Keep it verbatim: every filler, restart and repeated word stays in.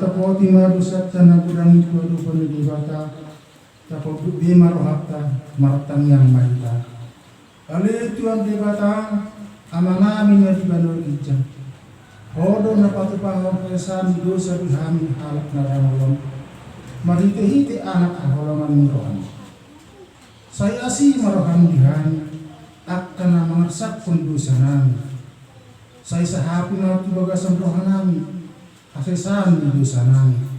Tapoti ma dosanta na godang i tu adopan ni Debata. Tapoduk be ma rohanta, martangiang ma hita. Ale Tuhan Debata, Amanami na di banua ginjang. Ho do na patupahon hasesaan ni dosa di hami halak na dangol on, marhitehite Anak haholongan ni rohaM. Sai asi ma rohaM di hami, angka na mangarsakhon dosanami. Sai sahapi ma tu bagasan rohanami hasesaan ni dosanami.